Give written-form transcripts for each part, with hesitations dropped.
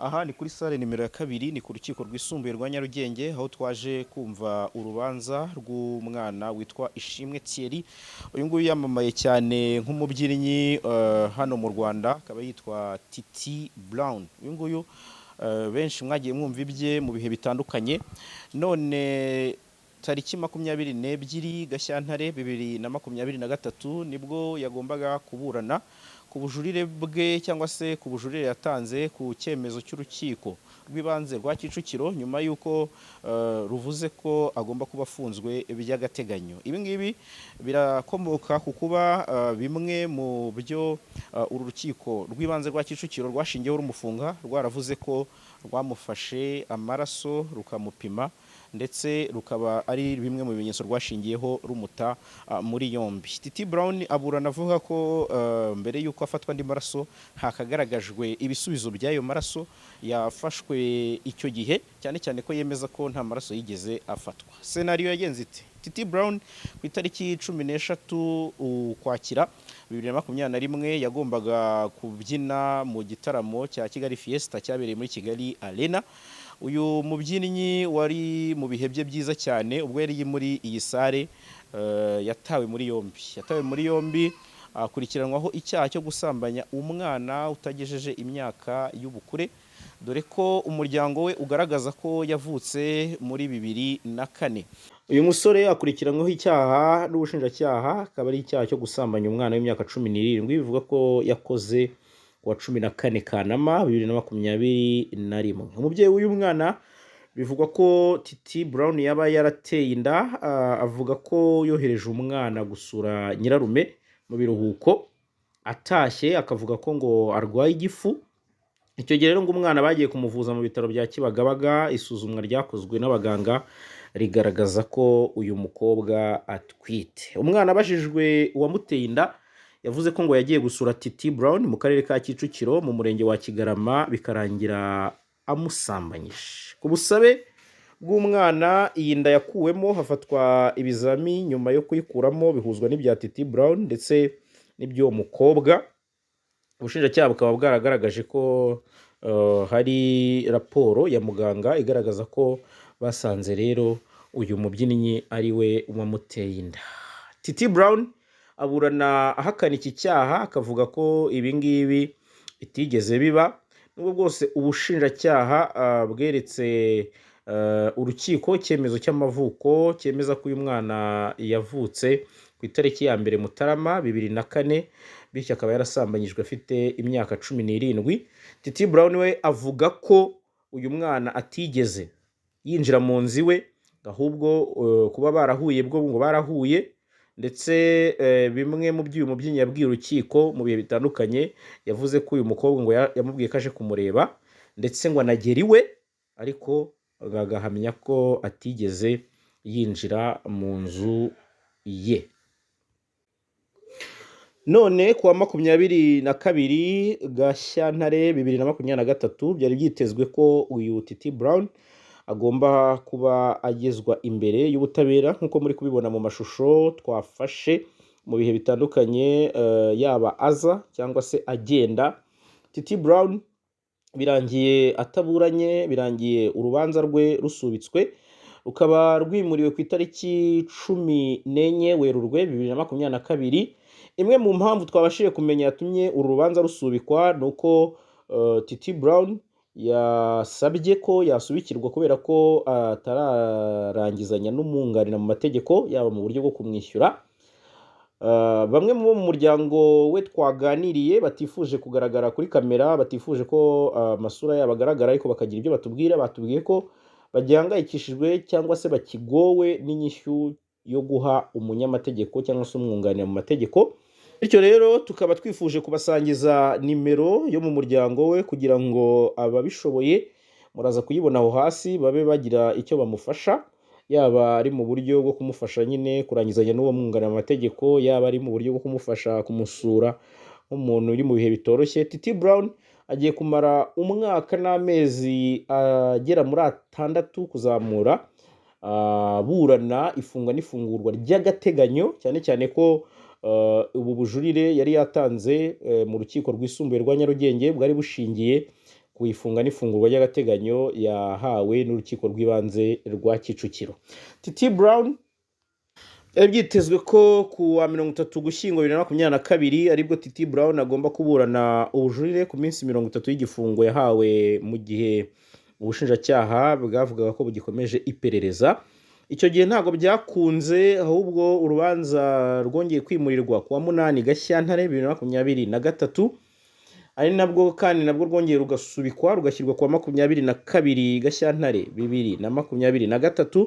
Aha ni kuri sale nimero ya 2, ni ku rukiko rwisumbuye rwa Nyarugenge, aho twaje kumva urubanza rw'umwana witwa Ishimwe Thierry. Uyu nguyu yamamaye cyane nk'umubyinnyi hano mu Rwanda, akaba yitwa Titi Brown. Uyu nguyu benshi mwagiye mwumva ibye mu bihe bitandukanye. None tariki 22 Gashyantare 2023 nibwo yagombaga kuburana ku bujurire bwe, cyangwa se ku bujurire yatanze ku cyemezo cy'urukiko rw'ibanze rwa Kicukiro, nyuma y'uko ruvuze ko agomba kuba afunzwe by'agateganyo. Ibi ngibi birakomoka ku kuba bimwe mu byo uru rukiko rw'ibanze rwa Kicukiro rwashingiyeho rumufunga, rwaravuze ko rwamufashe amaraso rukamupima, ndetse rukaba ari bimwe mu bimenyetso rwashingiyeho rumuta muri yombi. Titi Brown aburana avuga ko mbere y'uko afatwa andi maraso hakagaragajwe ibisubizo by'ayo maraso yafashwe icyo gihe, cyane cyane ko yemeza ko nta maraso yigeze afatwa. Scenario yagenze ite? Titi Brown ku itariki 13 Ukwakira 2021 yagombaga kubyina mu gitaramo cya Kigali Fiesta cyabereye muri Kigali Arena. Uyu mubyinnyi wari mu bihe bye byiza cyane ubwo yari muri iyi sare yatawe muri yombi, yatawe muri yombi akurikiranwaho icyaha cyo gusambanya umwana utagejeje imyaka y'ubukure, dore ko umuryango we ugaragaza ko yavutse muri 2004. Uyu musore akurikiranyweho icyaha n'ubushinjacyaha, akaba ari icyaha cyo gusambanya umwana w'imyaka 17, bivuga ko yakoze kuwa 14 Kanama 2021. Umubyeyi w'uyu mwana bivugwa ko Titi Brown yaba yarateye inda, avuga ko yohereje umwana gusura nyirarume mu biruhuko, atashye akavuga ko ngo arwaye igifu. Icyo gihe rero ngo umwana bagiye kumuvuza mu bitaro bya Kibagabaga, isuzumwa ryakozwe n'abaganga rigaragaza ko uyu mukobwa atwite. Umwana abajijwe uwamuteye inda, yavuze ko ngo yagiye gusura Titi Brown mu karere ka Kicukiro mu murenge wa Kigarama, bikarangira amusambanyije. Ku busabe bw'umwana iyi nda yakuwemo, hafatwa ibizami, nyuma yo kuyikuramo bihuzwa n'ibya Titi Brown ndetse n'iby'uwo mukobwa. Ubushinjacyaha bukaba bwaragaragaje ko hari raporo ya muganga igaragaza ko basanze rero uyu mubyinnyi ari we wamuteye inda. Titi Brown aburana ahakana iki cyaha, akavuga ko ibi ngibi bitigeze biba, nubwo bwose ubushinjacyaha bweretse urukiko icyemezo cy'amavuko cyemeza ko uyu mwana yavutse ku itariki ya 1 Mutarama 2004, bityo akaba yarasambanyijwe afite imyaka 17. Titi Brown we avuga ko uyu mwana atigeze yinjira mu nzu iwe, ahubwo kuba barahuye bwo ngo barahuye. Ndetse bimwe mu byo uyu mubyinnyi yabwiye urukiko mu bihe bitandukanye, yavuze ko uyu mukobwa ngo yamubwiye ko aje kumureba, ndetse ngo anagera iwe, ariko agahamya ko atigeze yinjira mu nzu ye. None kuwa 22 Gashyantare 2023 byari byitezwe ko uyu Titi Brown agomba kuba agezwa imbere y'ubutabera, nk'uko muri kubibona mu mashusho twafashe mu bihe bitandukanye, yaba aza cyangwa se agenda. Titi Brown birangiye ataburanye, birangiye urubanza rwe rusubitswe, rukaba rwimuriwe ku itariki 14 Werurwe 2022. Imwe mu mpamvu twabashije kumenya yatumye uru rubanza rusubikwa ni uko Titi Brown yasabye ko yasubikirwa kubera ko atararangizanya n'umwunganira mu mategeko, yaba mu buryo bwo kumwishyura. Bamwe mu bo mu muryango we twaganiriye batifuje kugaragara kuri kamera, batifuje ko amasura yabo agaragara, ariko bakagira ibyo batubwira, batubwiye ko bagihangayikishijwe cyangwa se bakigowe n'inyishyu yo guha umunyamategeko cyangwa se umwunganira mu mategeko. Bityo rero tukaba twifuje kubasangiza nimero yo mu muryango we kugira ngo ababishoboye, muraza kuyibona aho hasi, babe bagira icyo bamufasha, yaba ari mu buryo bwo kumufasha nyine kurangizanya n'uwo mwunganira mu mategeko, yaba ari mu buryo bwo kumufasha kumusura nk'umuntu uri mu bihe bitoroshye. Titi Brown agiye kumara umwaka n'amezi agera muri 6 kuzamura aburana ifungwa n'ifungurwa ry'agateganyo, cyane cyane ko ubu bujurire yari yatanze mu rukiko rwisumbuye rwa Nyarugenge bwari bushingiye Ku ifunga n'ifungurwa ry'agateganyo yahawe n'urukiko rw'ibanze rwa Kicukiro. Titi Brown byari byitezwe ko ku wa 30 Gushyingo 2022 aribwo Titi Brown agomba kuburana ubujurire ku minsi 30 y'igifungo yahawe mu gihe ubushinjacyaha bwavugaga ko bugikomeje iperereza. Icyo gihe ntabwo byakunze, ahubwo urubanza rwongeye kwimurirwa ku wa 8 Gashyantare 2023, ari nabwo kandi nabwo rwongeye rugasubikwa, rugashyirwa ku wa 22 Gashyantare 2023.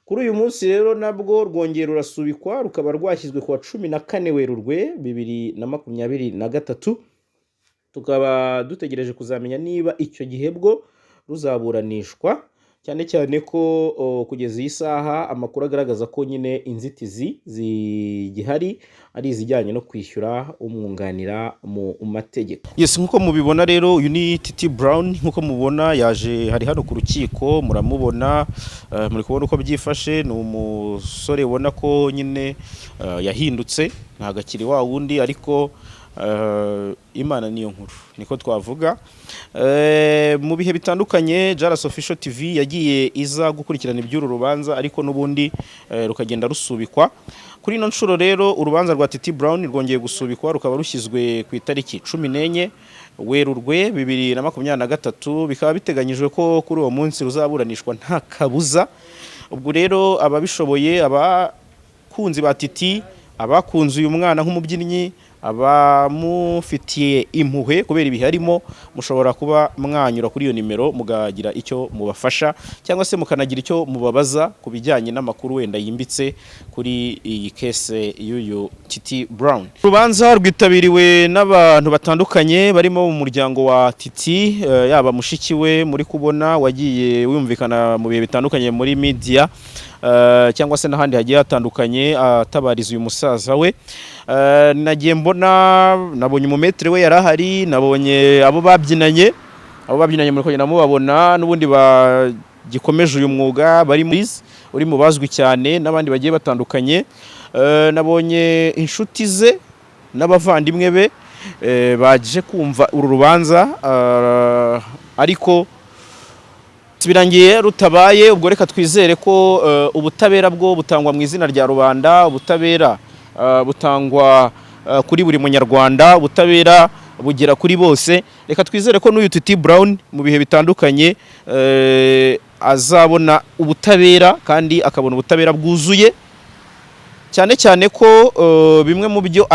Kuri uyu munsi rero nabwo rwongeye rurasubikwa, rukaba rwashyizwe ku wa 14 Werurwe 2023. Tukaba dutegereje kuzamenya niba icyo gihe bwo ruzaburanishwa, cyane cyane ko kugeza iyi saha amakuru agaragaza ko nyine inzitizi zigihari ari izijyanye no kwishyura umwunganira mu mategeko. Yes, nk'uko mubibona rero, uyu ni Titi Brown. Nk'uko mubona yaje, hari hano ku rukiko, muramubona, muri kubona uko byifashe. Ni umusore ubona ko nyine yahindutse, ntabwo akiri wa wundi, ariko Imana niyo nkuru, niko twavuga. Mu bihe bitandukanye Jaras Official TV yagiye iza gukurikirana iby'uru rubanza, ariko n'ubundi rukagenda rusubikwa. Kuri ino nshuro rero urubanza rwa Titi Brown rwongeye gusubikwa, rukaba rushyizwe ku itariki 14 Werurwe 2023. Bikaba biteganyijwe ko kuri uwo munsi ruzaburanishwa nta kabuza. Ubwo rero ababishoboye, abakunzi ba Titi, abakunze uyu mwana nk'umubyinnyi, abamufitiye impuhwe kubera ibihe arimo, mushobora kuba mwanyura kuri iyo nimero mukagira icyo mubafasha, cyangwa se mukanagira icyo mubabaza ku bijyanye n'amakuru wenda yimbitse kuri iyi case y'uyu Titi Brown. Urubanza rwitabiriwe n'abantu batandukanye barimo mu muryango wa Titi, yaba mushiki we muri kubona wagiye wumvikana mu bihe bitandukanye muri media, cyangwa se n'ahandi hagiye hatandukanye atabariza uyu musaza we. Nagiye mbona, nabonye umumetere we yari ahari, nabonye abo babyinanye muri kugenda mubabona n'ubundi bagikomeje uyu mwuga, bari muri uri mu bazwi cyane n'abandi bagiye batandukanye. Nabonye inshuti ze n'abavandimwe be baje kumva uru rubanza, ariko birangiye rutabaye. Ubwo reka twizere ko ubutabera bwo butangwa mu izina rya rubanda, ubutabera butangwa kuri buri munyarwanda, ubutabera bugera kuri bose. Reka twizere ko n'uyu Titi Brown mu bihe bitandukanye azabona ubutabera kandi akabona ubutabera bwuzuye, cyane cyane ko bimwe mu byo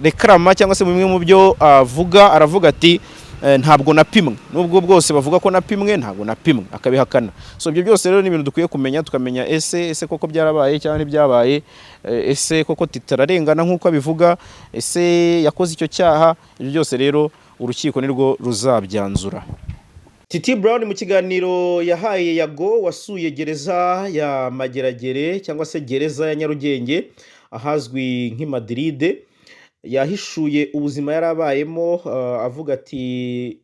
rekarama cyangwa se bimwe mu byo avuga, aravuga ati ntabwo napimwe, nubwo bwose bavuga ko napimwe, ntabwo napimwe, akabihakana. So ibyo byose rero ni ibintu dukwiye kumenya, tukamenya ese koko byarabaye cyangwa ntibyabaye, ese koko Titi ararengana nk'uko abivuga, ese yakoze icyo cyaha? Ibyo byose rero urukiko nirwo ruzabyanzura. Titi Brown mu kiganiro yahaye Yago wasuye gereza ya Mageragere cyangwa se gereza ya Nyarugenge ahazwi nk'i Madrid, yahishuye ubuzima yari abayemo, avuga ati: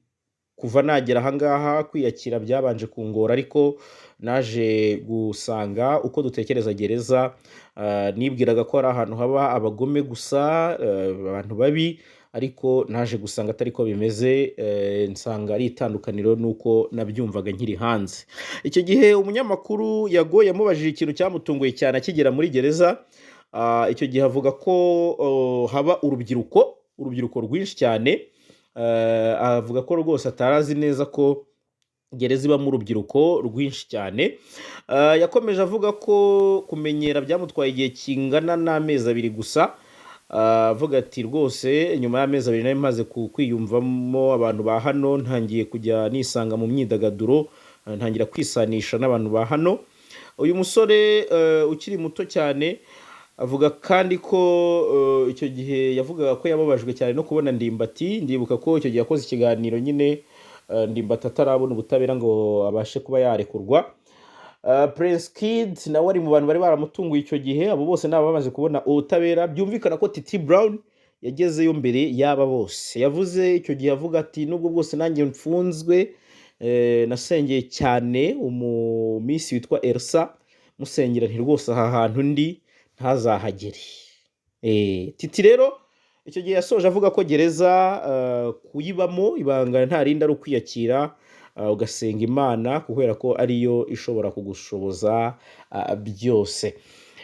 "Kuva nagera ahangaha kwiyakira byabanje kungora, ariko naje gusanga uko dutekereza gereza, nibwiraga ko ari ahantu haba abagome gusa, abantu babi, ariko naje gusanga atari ko bimeze, nsanga ari itandukaniro n'uko nabyumvaga nkiri hanze." Icyo gihe umunyamakuru Yago yamubajije ikintu cyamutunguye cyane akigera muri gereza. Icyo gihe avuga ko haba urubyiruko rwinshi cyane. Avuga ko rwose atarazi neza ko gereza ibamo urubyiruko rwinshi cyane. Yakomeje avuga ko kumenyera byamutwaye igihe kingana n'amezi 2 gusa. Avuga ati: "Rwose nyuma y'amezi 2 nari maze kwiyumvamo abantu ba hano, ntangiye kujya nisanga mu myidagaduro, ntangira kwisanisha n'abantu ba hano." Uyu musore ukiri muto cyane avuga kandi ko icyo gihe yavugaga ko yababajwe cyane no kubona Ndimbati. Ndibuka ko icyo gihe yakoze ikiganiro nyine Ndimbati atarabona ubutabera ngo abashe kuba yarekurwa. Prince Kid nawe ari mu bantu bari baramutunguye icyo gihe. Abo bose ni abamaze kubona ubutabera. Byumvikana ko Titi Brown yagezeyo mbere y'aba bose. Yavuze icyo gihe avuga ati: "Nubwo bwose nanjye mfunzwe, nasengeye cyane umumisi witwa Elsa, musengera nti rwose aha hantu ndi ntazahagere." Titi rero Icyo gihe yasoje avuga ko gereza kuyibamo ibanga nta rindi ari ukwiyakira, ugasenga Imana, kubera ko ariyo ishobora kugushoboza byose.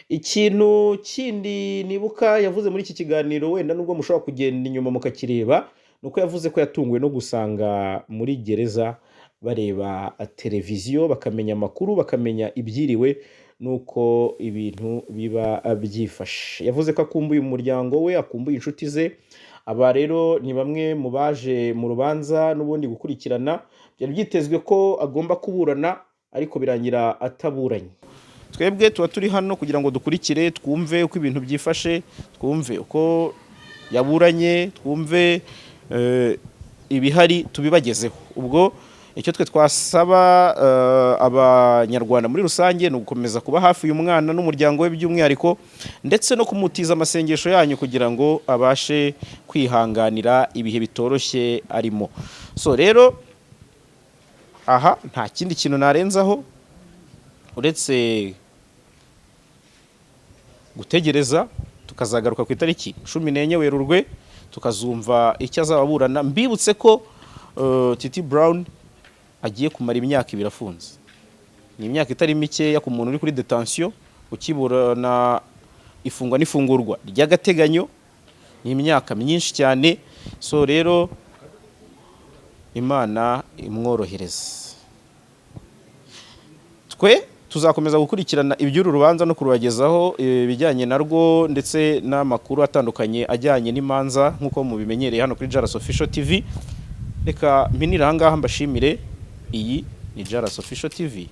Ikintu kindi nibuka yavuze muri iki kiganiro, wenda nubwo mushobora kugenda inyuma mukakireba, ni uko yavuze ko yatunguwe no gusanga muri gereza bareba televiziyo, bakamenya amakuru, bakamenya ibyiriwe n'uko ibintu biba byifashe. Yavuze ko akumbuye umuryango we, akumbuye inshuti ze. Aba rero ni bamwe mu baje mu rubanza n'ubundi gukurikirana. Byari byitezwe ko agomba kuburana, ariko birangira ataburanye. Twebwe tuba turi hano kugira ngo dukurikire, twumve uko ibintu byifashe, twumve uko yaburanye, twumve ibihari, tubibagezeho. Ubwo icyo twe twasaba Abanyarwanda muri rusange ni ugukomeza kuba hafi uyu mwana n'umuryango we by'umwihariko, ndetse no kumutiza amasengesho yanyu kugira ngo abashe kwihanganira ibihe bitoroshye arimo. So rero aha nta kindi kintu narenzaho uretse gutegereza tukazagaruka ku itariki 14 Werurwe, tukazumva icyo azaba aburana. Mbibutse ko Titi Brown agiye kumara imyaka 2 afunze. Ni imyaka itari mikeya ku muntu uri kuri detention, ukiburana ifungwa n'ifungurwa ry'agateganyo, ni imyaka myinshi cyane. So rero Imana imworohereze. Twe tuzakomeza gukurikirana iby'uru rubanza no kurubagezaho ibijyanye narwo, ndetse n'amakuru atandukanye ajyanye n'imanza, nk'uko mubimenyereye hano kuri Jaras Official TV. Reka mpinire aha ngaha mbashimire. Iyi ni Jaras Official TV.